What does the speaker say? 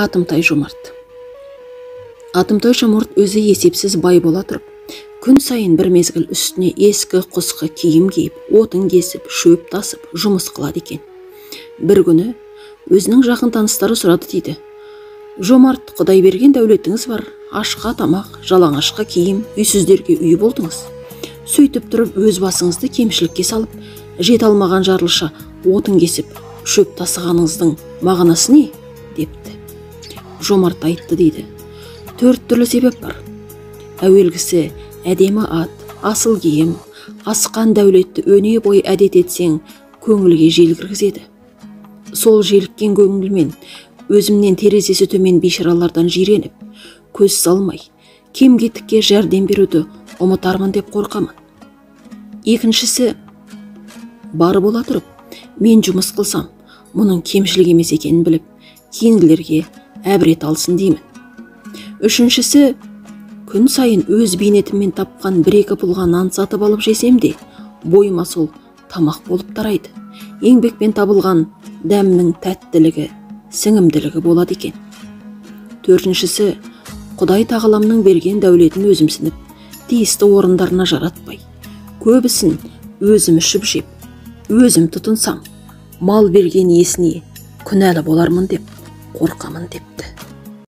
Атымтай жомарт. Атымтай жомарт өзі есепсіз бай бола тұрып, күн сайын бір мезгіл үстіне ескі құсқы киім киіп, отын кесіп, шөп тасып, жұмыс қылады екен. Бір күні өзінің жақын таныстары сұрады дейді. Жомарт, Құдай берген дәулетіңіз бар, ашқа тамақ, жалаңашқа киім, үйсіздерге үй болдыңыз. Сөйтіп тұрып өз басыңызды кемшілікке салып, жете алмаған жарлыша отын кесіп, шөп тасығаныңыздың мағынасы не? Депті. Жомарт айтты дейді. Төрт түрлі себеп бар. Әуелгісі әдемі ат, асыл киім, асқан дәулетті өне бойы әдет етсең, көңілге жел кіргізеді. Сол желіккен көңілмен өзімнен терезесі төмен бейшаралардан жиреніп, көз салмай, кем кетікке жәрдем беруді ұмытармын деп қорқамын. Екіншісі, бар бола тұрып, мен жұмыс қылсам, мұның кемшілік емес екенін біліп, кейінгілерге әбірет алсын деймін. Үшіншісі, күн сайын өз бейнетіммен тапқан бір-екі пұлға нан сатып алып жесем де, бойыма сол тамақ болып тарайды. Еңбекпен табылған дәмнің тәттілігі, сіңімділігі болады екен. Төртіншісі, Құдай тағаламның берген дәулетін өзімсініп, тиісті орындарына жаратпай, көбісін өзім ішіп жеп, өзім тұтынсам, мал берген иесіне күнәлі болармын деп қорқамын депті.